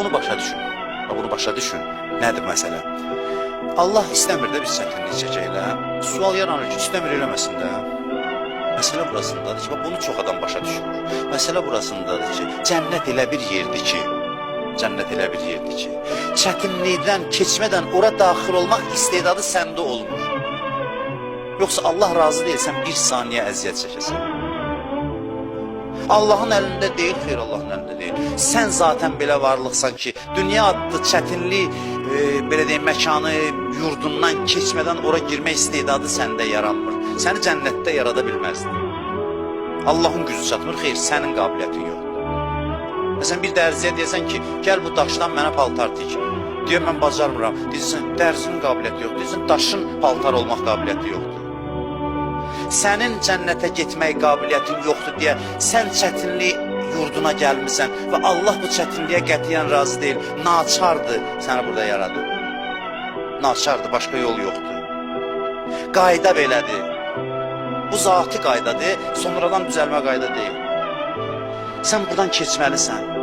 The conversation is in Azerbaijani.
Bunu başa düşün. Bax, bunu başa düşün. Nədir məsələ? Allah istəmir də biz çətinlik çəkək elə. Sual yaranır ki, istəmir eləməsin də. Məsələ burasındadır ki, bax bunu çox adam başa düşmür. Məsələ burasındadır ki, cənnət elə bir yerdir ki, cənnət elə bir yerdir ki, çətinlikdən keçmədən ora daxil olmaq istedadı səndə olmur. Yoxsa Allah razı deyil, sən bir saniyə əziyyət çəkəsən. Allahın əlində deyil, xeyr Allahın əlində deyil. Sən zaten belə varlıqsan ki, dünya adlı çətinlik, belə deyim, məkanı, yurdundan keçmədən ora girmək istedadı səndə yaranmır. Səni cənnətdə yarada bilməzdi. Allahın gücü çatmır, xeyr, sənin qabiliyyətin yoxdur. Məsələn, bir dərziyə deyəsən ki, gəl bu daşdan mənə paltar tik. Deyir, mən bacarmıram. Deyirsən, dərzinin qabiliyyəti yoxdur. Deyirsən, daşın paltar olmaq qabiliyyəti yoxdur. Sənin cənnətə getmək qabiliyyətin yoxdur deyə sən çətinlik yurduna gəlmisən və Allah bu çətinliyə qətiyyən razı deyil. Naçardır səni burada yaradıb. Naçardır, başqa yol yoxdur. Qayda belədir. Bu zati qaydadır, sonradan düzəlmə qayda deyil. Sən buradan keçməlisən.